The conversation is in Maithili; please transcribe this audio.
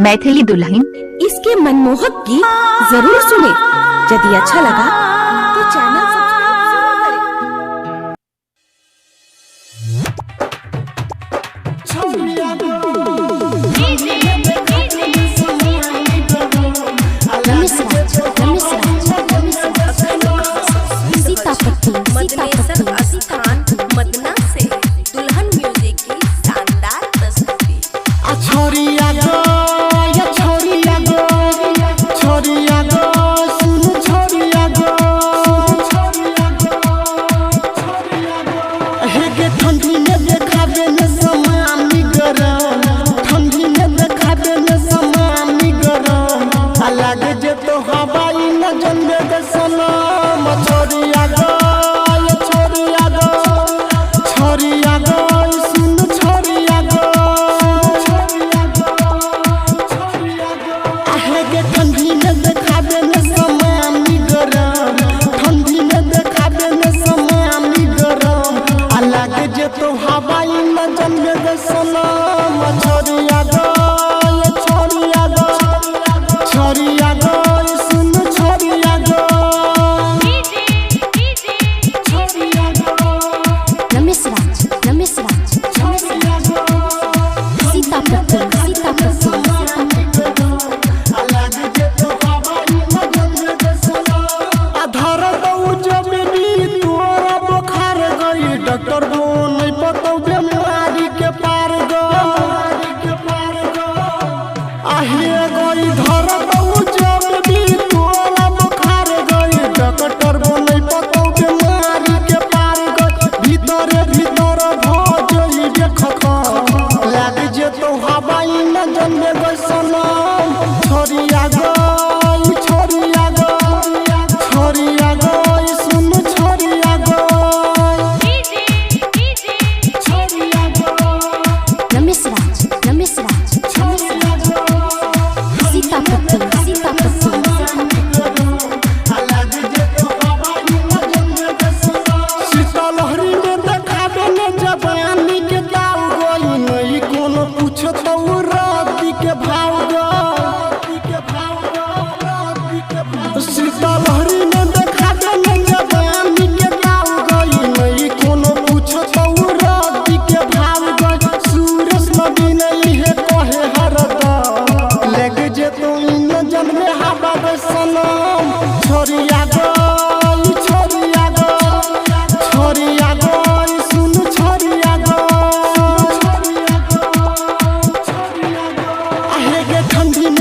मैथिली दुल्हन। इसके मनमोहक गीत जरूर सुने। यदि अच्छा लगा तो चैनल सब्सक्राइब जरूर करें। सीतापति। मदनेसर स्थान मदना से दुल्हन म्यूजिक की शानदार प्रस्तुति। छोरिया गो या छोरिया गो, छोरिया गो सुन छोरिया गो, हे गे ठंडी में देखाबे ने समानी गरम, ठंडी में देखाबे ने समानी गरम, आ लागे जे तो हवाई न जंदे दे सनम। छोरिया गो या छोरिया गो, छोरिया गो सुन छोरिया गो, आहे गे ठंडी में देखाबे ने समानी गरम, ठंडी में देखाबे ने समानी गरम, आ लागे जे तो हवाई न जंदे दे सनम। छोरिया गो ये छोरिया गो, छोरिया गो सुन छोरिया गो, छोरिया गो, रमेश राज, रमेश राज, छोरिया गो, सीतापति, सीतापति। आधार दऊ जब भी तोरा बुखार गई, डॉक्टर बो नहीं पतौ बीमारी के पार गो, आहे गई धर दऊ जब भी तोरा बुखार गई, डॉक्टर बो नहीं पतौ बीमारी के पार गई, भीतरे भीतर भ जइबे खतम, लाग जे तो हवाई न जंदे गई सनम। छोरिया गई, छोरिया गई, छोरिया गई सुन छोरिया गई, छोरिया गई, रमेश राज, रमेश राज, छोरिया गई। सीतापति, सीतापति। शीतलहरी में देखाबे ने जवानी के दाव गई, नहीं कोनो पूछतौ राति के भाव गई। शीतलहरी में देखाबे ने जवानी के दाव गई, नहीं कोनो पूछतौ राति के भाव गई। सूरज नदी नहीं है कहे हरदम, लेग जे तू इन जन्मे हवा गई सनम। छोरिया गई, छोरिया गई, छोरिया गई सुन छोरिया गई, आहे गे ठंडी में